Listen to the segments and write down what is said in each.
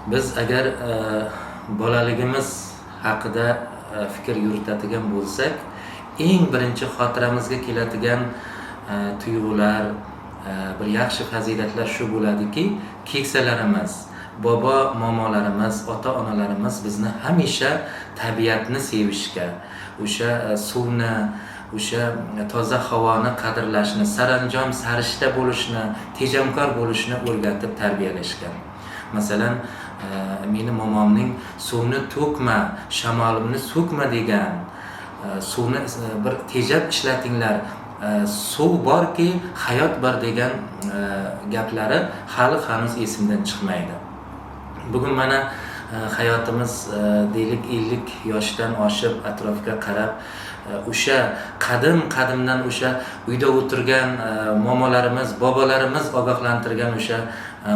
Biz agar bolaligimiz haqida fikr yuritadigan bo'lsak, eng birinchi xotiramizga keladigan tuyg'ular, bir yaxshi fazilatlar shu bo'ladiki, keksalarimiz, bobo momolarimiz, ota onalarimiz bizni hamisha tabiatni sevishga, o'sha suvni, o'sha toza havoni qadrlashni, saranjom sarishta bo'lishni, tejamkor bo'lishni o'rgatib tarbiyalashgan. Masalan, meni momomning "Suvni to'kma, shamolimni so'kma" degan, "Suvni bir tejab ishlatinglar, suv borki, hayot bor" degan gaplari hali hanuz esimdan chiqmaydi. Bugun mana hayotimiz, deylik, 50 yoshdan oshib, atrofga qarab, o'sha qadim qadimdan o'sha uyda o'tirgan momolarimiz, bobolarimiz ogohlantirgan o'sha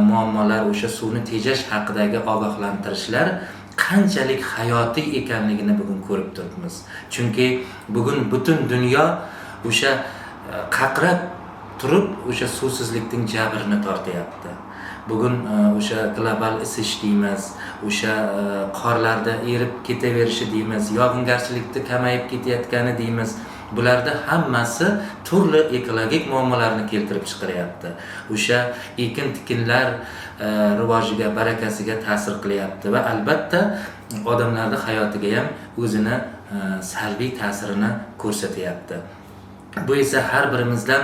muammolar, o'sha suvni tejash haqidagi ogohlantirishlar qanchalik hayotiy ekanligini bugun ko'rib turibmiz. Chunki bugun butun dunyo o'sha qaqrab turib o'sha suvsizlikning jabrini tortyapti. Bugun o'sha global isish deymiz, o'sha qorlarda erib ketaverishi deymiz, yog'ingarchilikni kamayib ketayotgani deymiz, bularda hammasi turli ekologik muammolarni keltirib chiqaryapti, o'sha ekin tikinlar rivojiga, barakasiga ta'sir qilyapti va albatta odamlarni hayotiga ham o'zini salbiy ta'sirini ko'rsatyapti. Bu esa har birimizdan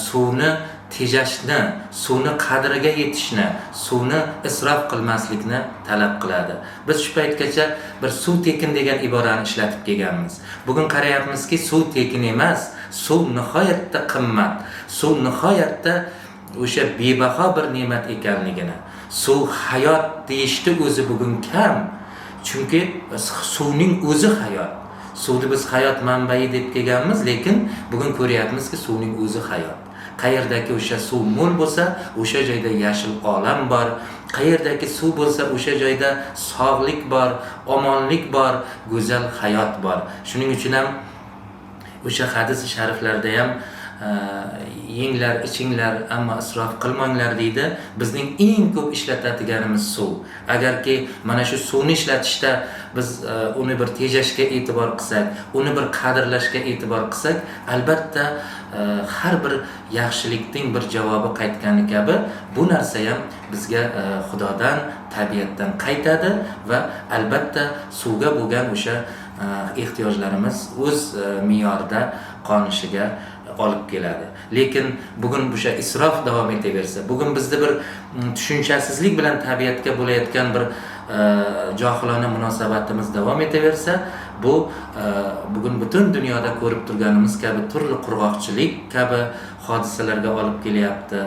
suvni tejashni, suvni qadriga yetishni, suvni isrof qilmaslikni talab qiladi. Biz shu paytgacha bir "suv tekin" degan iborani ishlatib kelganmiz. Bugun qarayapmizki, suv tekin emas, suv nihoyatda qimmat, suv nihoyatda o'sha bebaho bir ne'mat ekanligini. Suv hayot deyishni o'zi bugun kam, chunki suvning o'zi hayot. Suvni biz hayot manbai deb kelganmiz, lekin bugun ko'ryapmizki, suvning o'zi hayot. Qayerdaki o'sha suv mo'l bo'lsa, o'sha joyda yashil olam bor. Qayerdaki suv bo'lsa, o'sha joyda sog'lik bor, omonlik bor, go'zal hayot bor. Shuning uchun ham o'sha hadisi shariflarda ham "Yenglar, ichinglar, ammo isrof qilmanglar" deydi. Bizning eng ko'p ishlatadiganimiz suv. Agarki mana shu suvni ishlatishda biz uni bir tejashga e'tibor qilsak, uni bir qadrlashga e'tibor qilsak, albatta har bir yaxshilikning bir javobi qaytgani kabi, bu narsa ham bizga Xudodan, tabiatdan qaytadi va albatta suvga bo'lgan o'sha ehtiyojlarimiz o'z me'yorida qonishiga olib keladi. Lekin bugun o'sha isrof davom etaversa, bugun bizda bir tushunchasizlik bilan tabiatga bo'layotgan bir johilona munosabatimiz davom etaversa, bu bugun butun dunyoda ko'rib turganimiz kabi turli qurg'oqchilik kabi hodisalarga olib kelyapti.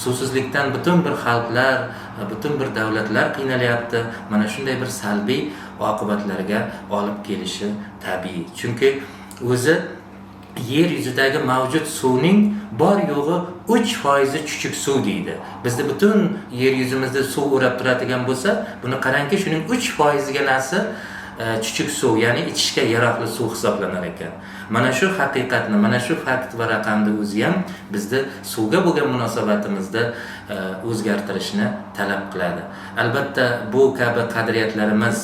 Suvsizlikdan butun bir xalqlar, butun bir davlatlar qiynalyapti. Mana shunday bir salbiy oqibatlarga olib kelishi tabiiy, chunki o'zi yer yuzidagi mavjud suvning bor yo'g'i 3 foizi chuchuk suv deydi. Bizda butun yer yuzimizda suv o'rab turadigan bo'lsa, buni qarangki, shuning 3 foiziganasi chuchuk suv, ya'ni ichishga yaroqli suv hisoblanar ekan. Mana shu haqiqatni, mana shu fakt va raqamni o'zi ham bizni suvga bo'lgan munosabatimizni o'zgartirishni talab qiladi. Albatta, bu kabi qadriyatlarimiz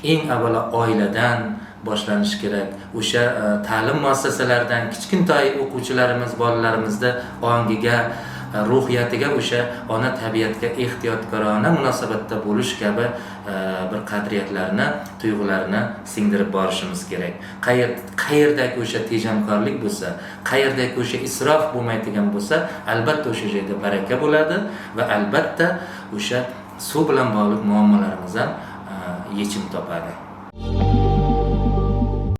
eng avvalo oiladan boshlanishi kerak, o'sha ta'lim muassasalaridan kichkintoy o'quvchilarimiz, bolalarimizni ongiga, ruhiyatiga o'sha ona tabiatga ehtiyotkorona munosabatda bo'lish kabi bir qadriyatlarni, tuyg'ularni singdirib borishimiz kerak. Qayerdagi o'sha tejamkorlik bo'lsa, qayerdagi o'sha isrof bo'lmaydigan bo'lsa, albatta o'sha joyda baraka bo'ladi va albatta o'sha suv bilan bog'liq muammolarimiz ham yechim topadi.